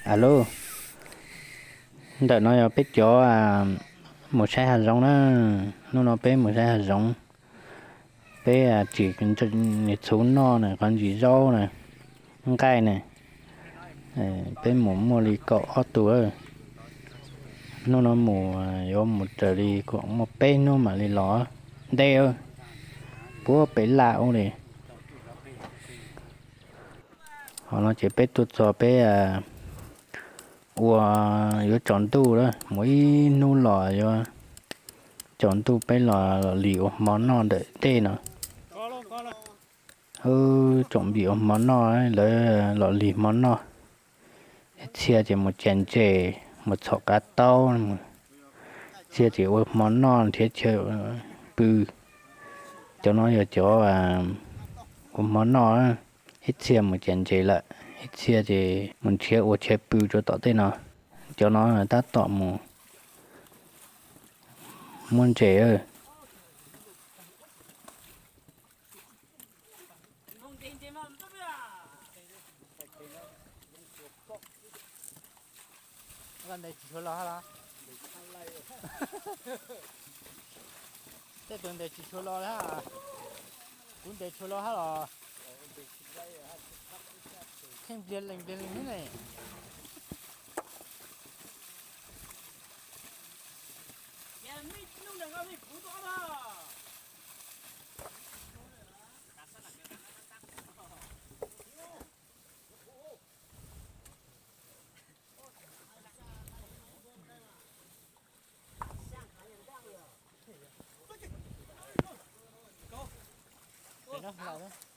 Alo, ntawm no yog peb cov mus saib hav zoov na. Hnub no peb mus saib hav zoov, peb tsim niag txhuv noj na, qhov ntsis zaub na, nqaij na. Peb mus muaj li kaum ob tug. Hnub no mus yuav mus raws li kom muaj peb hnub mam li los ntej, puag pem laj ub li. Hos no ces peb tuaj txog peb ua, yuav tsaus ntuj lawm, mus ib hnub los yuav tsaus ntuj, peb los lim ua hmo noj ntawm dej no. Tsoom npis ua hmo noj, lawv los lig hmo noj. Ib txhia ces mus cav ntses, mus txhom kav taub, txhia ces ua hmo noj nrhiav chaw pw. Cov no yog cov ua hmo noj, ib txhia mus cav ntses lawm, ib txhia ces mus nrhiav ua chaw pw rau tom tej no. Cov no tab tom mus muab ntses. Ntes tsis tshua los hab los? Tej tus ntes tsis tshua los hab? Kuv ntes tshua los hab los? Kheej npliag lees npliag lees ne. Ces no laus,